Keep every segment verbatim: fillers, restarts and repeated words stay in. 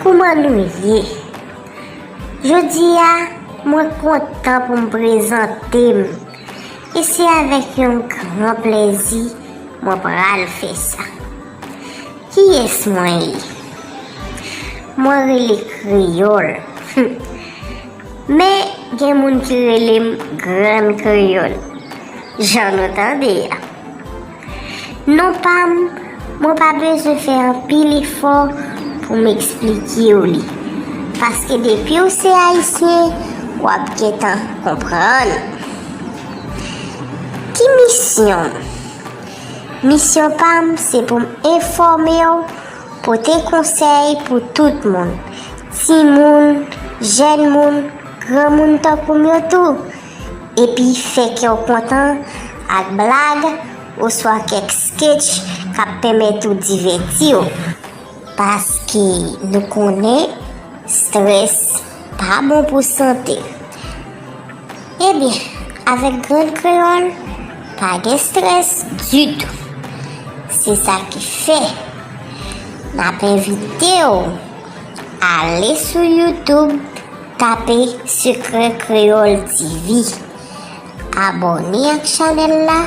Kòman nou ye? Jodi a, mwen kontan pou m prezante m. E se avèk yon gran plèzi mwen pral fè sa. Kiyès mwen ye? Mwen rele Kreyòl. Men, gen moun ki rele m Grann Kreyòl. Jan nou tande a. Non pa m, mwen pa bezwen fè anpil efò pou m eksplike w li. Paske depi w se ayisyen, w ap gentan konprann. Ki misyon m? Misyon pa m se pou m enfòme w, pote konsèy pou tout moun, timoun, jèn moun, granmoun tankou m yo tou, epi fè kè w kontan ak blag oswa kèk sketch k ap pèmèt ou divèti w. Paske nou konnen strès pa bon pou sante. Ebyen, avèk Grann Kreyòl, pa gen strès ditou. Se sa ki fè n ap envite w ale sou YouTube, tape Sekrè Kreyòl T V. Abòne ak chanèl la.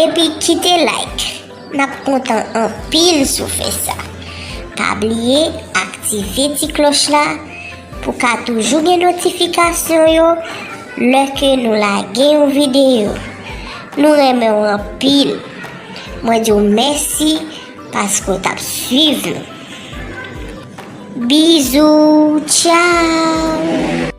Epi kite like. N ap kontan anpil si w fè sa. Pa bliye aktive ti klòch la pou ka toujou gen notifikasyon yo lè ke nou lage yon videyo. Nou renmen w anpil. Mwen di w mèsi paske w t ap swiv nou. Bizou, tchaw!